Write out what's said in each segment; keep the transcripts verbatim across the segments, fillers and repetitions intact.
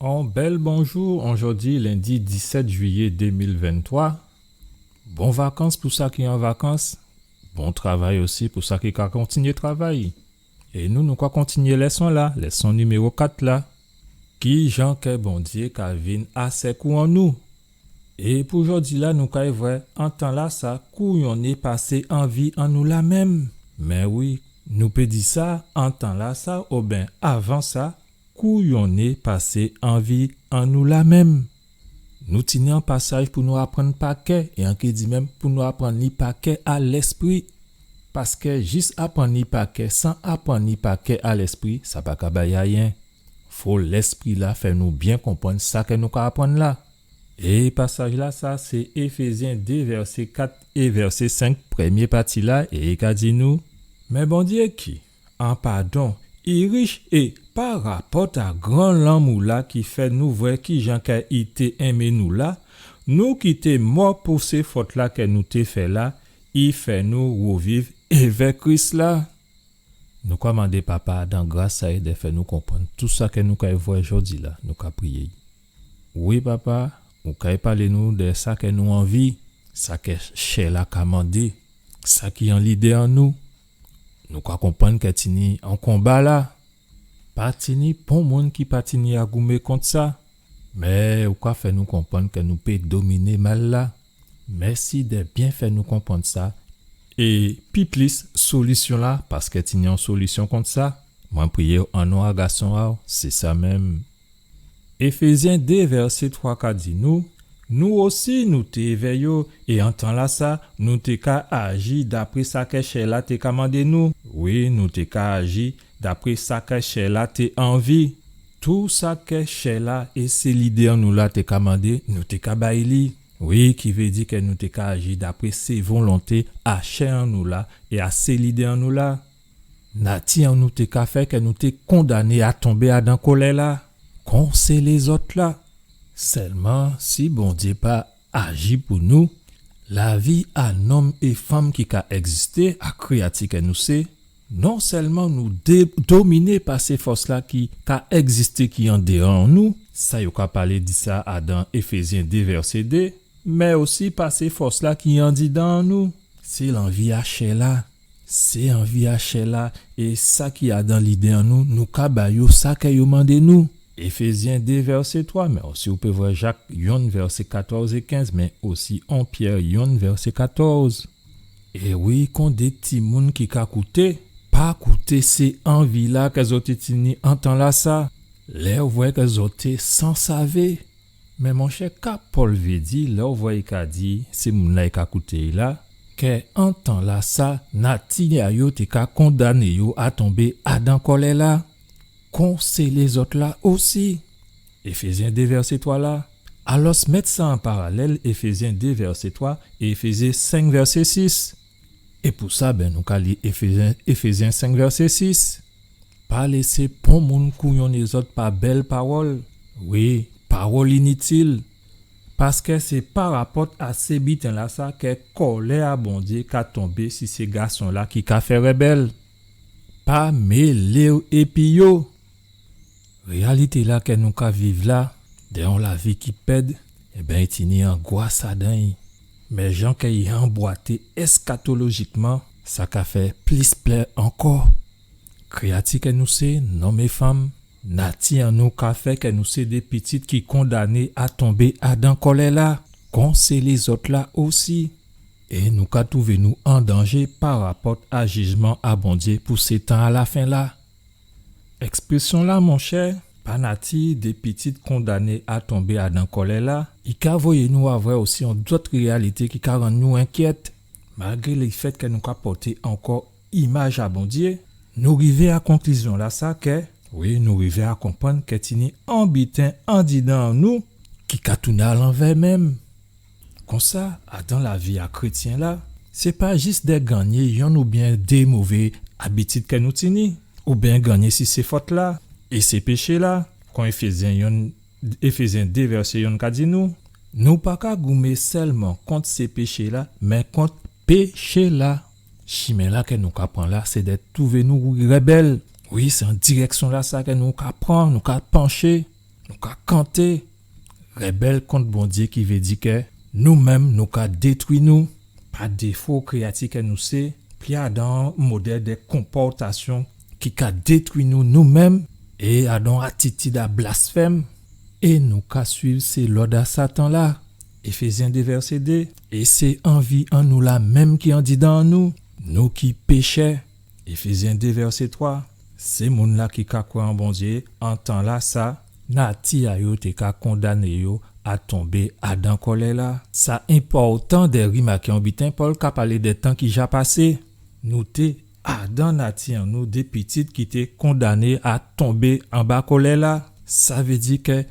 On bèl bonjou, on jòdi lendi disèt jwiyé dé mil venntwa. Bon vakans pou sa ki an vakans. Bon travay osi pou sa ki ka kontinyé travay. É nou, nou ka kontinyé lèson-la, lèson niméwo kat la. Kijan kè Bondyé ka vin a sèkou an nou? É pou jòdi-la, nou kay vwè, an tan-lasa, kouyonné pasé an vi an nou la menm. Mé wi, nou pé di sa, an tan-lasa, oben avan sa, kouyonné pasé an vi an nou la menm. Nou tini on pasaj pou nou aprann pa kè, é an ké di menm pou nou aprann li pa kè a lèspri. Paskè jis aprann li pa kè, san aprann li pa kè a lèspri, sa pa ka bay ayen. Fo Lèspri-la fè nou byen konprann sa kè nou ka aprann la. É pasaj-lasa, sé Éfézyen dé, vèsé kat é vèsé senk, prèmyé pati-la, é i ka di nou, Mé Bondyé ki, an padon, i rich é pa rapòt a gran lanmou-la ki fè nou vwè kijan kè i té enmé nou la, nou ki té mò pou sé fòt-la kè nou té fè la, i fè nou rèviv èvè Kris la. Nou ka mandé Papa dan gras a-y dè fè nou konprann tou sa kè nou kay vwè jòdi-la, nou ka priyé-y. Wi, Papa, ou kay palé nou dè sa kè nou anvi, sa kè chè-la ka mandé, sa ki an lidé an nou. Nou ka konprann kè tini on konba la. Pa tini pon moun ki pa tini a goumé kont sa. Mé ou ka fè nou konprann kè nou pé dominé mal la. Mèsi dè byen fè nou konprann sa. É pi plis solisyon-la, paskè tini on solisyon kont sa. Mwen priyé-w an non a Gason a-w, sé sa menm. Éfézyen dé vèsé twa ka di nou, nou osi nou té èvè yo, é an tan-lasa, nou té ka aji dapré sa kè chè-la té ka mandé nou. Wi, nou té ka aji dapré sa kè chè-la té anvi. Tou sa kè chè-la é sé lidé an nou la té ka mandé, nou té ka bay li. Wi, ki vé di kè nou té ka aji dapré sé volonté a chè an nou la é a sé lidé an nou la. Nati an nou té ka fè kè nou té kondané a tonbé adan kòlè-la, kon sé lézòt-la. Sèlman, si Bondyé pa aji pou nou, lavi a nonm é fanm ki ka ègzisté, a kréyati kè nou sé, non sèlman nou dé-, dominé pa sé fòs-la ki ka ègzisté ki andéwò nou, sa yo ka palé di sa adan Éfézyen dé vèsé dé, mé osi pa sé fòs-la ki andidan an nou. Sé lanvi a chè-la, sé anvi a chè-la, é sa ki adan lidé an nou, nou ka ba yo sa kè yo mandé nou. Éfézyen dé vèsé twa, mé osi ou pé vwè Jak yonn vèsé katòz é kenz, mé osi on Pyè yonn vèsé katòz. É wi, kon dé timoun ki ka kouté, pa kouté sé anvi-la kè zòt té tini an tan-lasa, lè ou vwè kè zòt té san savé. Mé monchè, ka Pòl vé di lè ou vwè i ka di sé moun-la i ka kouté-y la, kè an tan-lasa, nati a yo té ka kondané yo a tonbé adan kòlè-la, kon sé lézòt-la osi. Éfézyen dé vèsé twa la. Alò, mèt sa an paralèl, Éfézyen dé vèsé twa é Éfézyen senk vèsé sis. É pou sa, ben, nou ka li Éfézyen, Éfézyen senk vèsé sis. Pa lésé pon moun kouyonné zòt pa bèl pawòl. Wi, pawòl initil. Paskè sé pa rapòt a sé biten-lasa kè kòlè a Bondyé ka tonbé si sé gason-la ki ka fè rèbèl. Pa mélé-w épi yo. Réyalité-la kè nou ka viv la, dè on lavi ki pèd, ében, i tini angwas adan-y. Mé jan kè i anbwaté èskatolojikman, sa ka fè plis pè ankò. Kréyati kè nou sé, nonm é fanm, nati an nou ka fè kè nou sé dé pitit ki kondané a tonbé adan kòlè-la, kon sé lézòt-la osi. É nou ka twouvé nou an danjé pa rapòt a jijman a Bondyé pou sé tan a lafen-la. Èksprésyon-la, monchè, pa nati dé pitit kondané a tonbé adan kòlè-la, i ka voyé nou a vwè osi on dòt réyalité ki ka rann nou enkyèt. Malgré lèfèt kè nou ka pòté ankò imaj a Bondyé, nou rivé a konklizyon-lasa kè, wi, nou rivé a konprann kè tini on biten andidan an nou ki ka tounen a lanvè menm. Konsa, adan lavi a krétyen-la, sé pa jis dè gannyé yonn oubyen dé mové abitid kè nou tini, oubyen gannyé si sé fòt-la é sé péché-la, kon Éfézyen yonn, Éfézyen dé vèsé yonn ka di nou, nou pa ka goumé sèlman kont sé péché-la, mé kont péché-la. Chimen-la kè nou ka pran la, sé dè twouvé nou rèbèl. Wi, sé an dirèksyon-lasa kè nou ka pran, nou ka panché. nou ka kanté rébèl kont Bondyé, ki vé di kè nou menm nou ka détwi nou pa défo kréyati kè nou sé, pli adan modèl dè konpòtasyon ki ka détwi nou nou menm, é adan atitid a blasfèm, é nou ka swiv sé lòd a Satan la. Éfézyen dé vèsé dé. É sé anvi an nou la menm ki andidan an nou, nou ki péchè. Éfézyen dé vèsé twa. Sé moun la ki ka kwè an Bondyé an tan la sa, nati a yo té ka kondané yo a tonbé adan kòlè la. Sa enpòtan dè rimaké on biten, Pòl ka palé dè tan ki ja pasé. Nou té adan nati an nou dé pitit ki té kondané a tonbé anba kòlè la. Sa vé di kè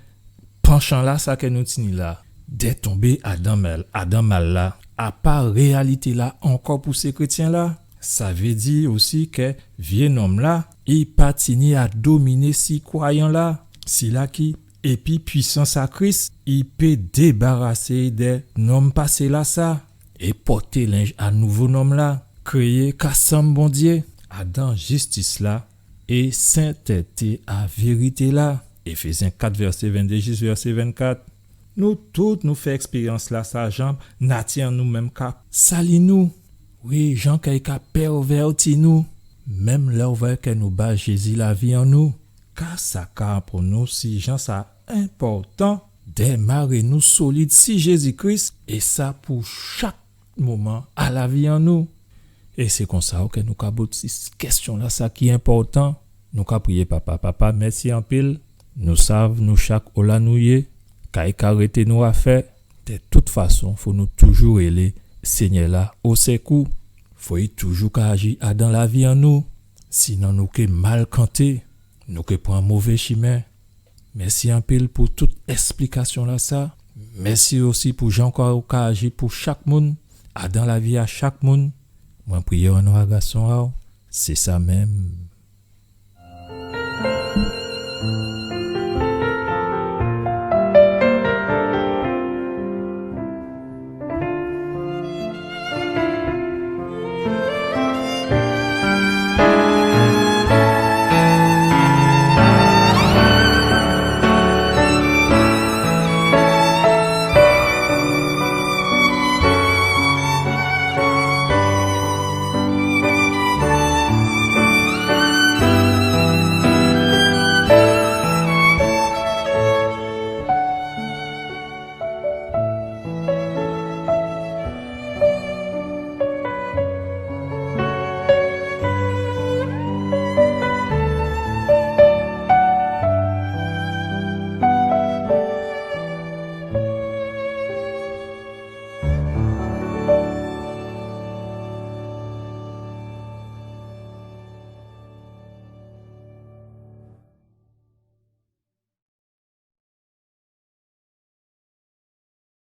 panchan la sa kè nou tini la, dè tonbé adan mal, adan mal la, a pa réyalité la ankò pou sé krétyen la. Sa vé di osi kè vyé nonm la, i pa tini a dominé si kwayan la, sila ki épi pwisans a Kris, i pé débarasé dè nonm pasé la sa, é pòté lenj a nouvo nonm la, kréyé ka sanm Bondyé, adan jistis la, é sentèté a vérité la. Éfézyen kat, vèsé venndé jis vèsé vennkat. Nou tout nou fè èkspéryans la sa, jan nati an nou menm ka sali nou. Wi, jan kè i ka pèvèti nou. Menm lè ou vwè kè nou ba Jézi lavi an nou, ka sa ka aprann nou si jan sa enpòtan dè maré nou solid si Jézi Kris, é sa pou chak moman a lavi an nou. É sé konsa, oké, nou ka bout si kèsyon la sa ki enpòtan. Nou ka priyé. Papa, Papa, mèsi anpil. Nou sav nou chak ola nou yé, ka i ka rété nou a fè. Dè tout fason, fò nou toujou rélé Sényè la o sékou. Fò i toujou ka aji adan lavi an nou. Sinon nou ké mal kanté, nou ké pran mové chimen. Mèsi anpil pou tout èsplikasyon la sa. Mèsi osi pou jan kò ou ka aji pou chak moun, adan lavi a chak moun. Mwen priyé an non a gason a'w. Sé sa menm.